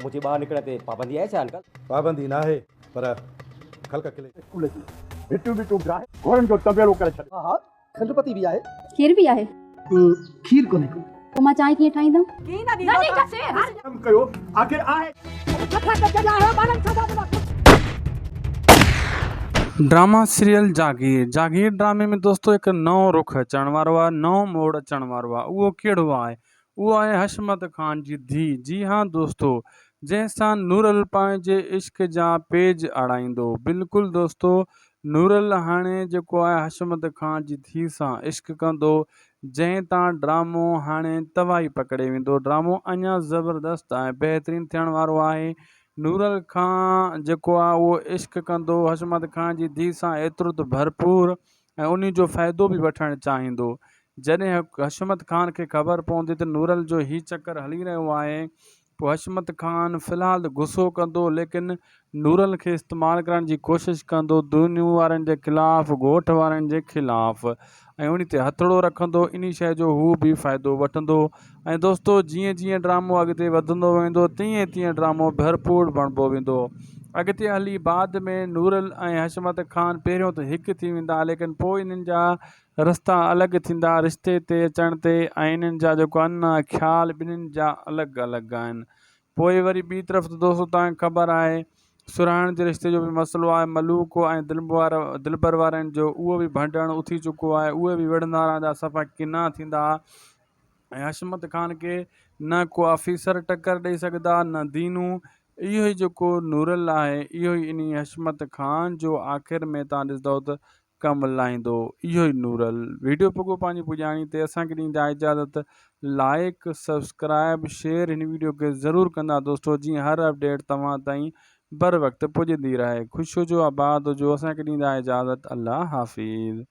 منهنجي ٻاهر نڪرڻ تي پابندي آهي ڇا انڪل؟ پابندي ناهي پر خلق کلي. اسڪول جي ڀتيون ٻتيون ڊاهي گهوڙن جو طنبيلو ڪري ڇڏيو. ها ها کنڊ پتي به آهي. کير به آهي. کير ڪونهي ڪو. پوء مان چانهه ڪيئن ٺاهيندم؟ ڪم ڪيو آخر آهي. ڊراما سيريل جاگير جاگير ڊرامي ۾ دوستو هڪ نئون رخ اچڻ وارو آهي نئون موڙ اچڻ وارو آهي اهو ڪهڙو آهي اهو آهي حشمت خان جي ڌيء جي ها دوستو جنهن سان نورل پنهنجي عشق جا پيج اڙائيندو بلڪل دوستو نورل هاڻي جيڪو آهي حشمت خان جي ڌيء سان عشق ڪندو جنهن تان ڊرامو هاڻي تباهي پڪڙي ويندو ڊرامو اڃا زبردست ۽ بهترين ٿيڻ وارو آهي نورل خان جيڪو آهي اهو عشق ڪندو حشمت خان جي ڌيء سان ايترو ته ڀرپور ۽ انهي جو فائدو به وٺڻ چاهيندو. جڏهن حشمت خان کي خبر پوندي ته نورل جو هي چڪر هلي رهيو آهي پوء حشمت خان في الحال ته غصو ڪندو ليڪن نورل کي استعمال ڪرڻ جي ڪوشش ڪندو دنيو وارن جي خلاف ڳوٺ وارن جي خلاف ۽ انهي تي هٿڙو رکندو انهي شيء جو هو به فائدو وٺندو ۽ دوستو جيئن جيئن ڊرامو اڳتي وڌندو ويندو تيئن تيئن ڊرامو ڀرپور بڻبو ويندو. اڳتي هلي بعد ۾ نورل ۽ حشمت خان پهريون ته هڪ ٿي ويندا ليڪن پوء انهن جا رستا الڳ ٿيندا رشتي تي اچڻ تي ۽ انهن جا جيڪو آهن نه خيال ٻنهين جا الڳ الڳ آهن پوء وري ٻي طرف ته دوستو توهان کي خبر آهي سرهاڻ جي رشتي جو به مسئلو آهي ملوڪ ۽ دلبر وارن جو اهو به ڀنڊڻ اٿي چڪو آهي اهي به وڙهندا رهندا صفا ڪنا ٿيندا ۽ حشمت خان کي نه ڪو آفيسر ٽڪر ڏئي سگهندا نه دينو اهو ئي جيڪو نورل آهي اهو ئي انهي حشمت خان جو آخر ۾ تان ڏسندو ته ڪم لاهيندو اهو ئي نورل ويڊيو پڳو پنهنجي پڄاڻي تي اسان کي ڏيندا اجازت لائڪ سبسڪرائب شيئر هن ويڊيو کي ضرور ڪندا دوستو جيئن هر اپڊيٽ توهان تائين بر وقت پڄندي رهي خوش هجو آباد هجو اسان کي ڏيندا اجازت الله حافظ.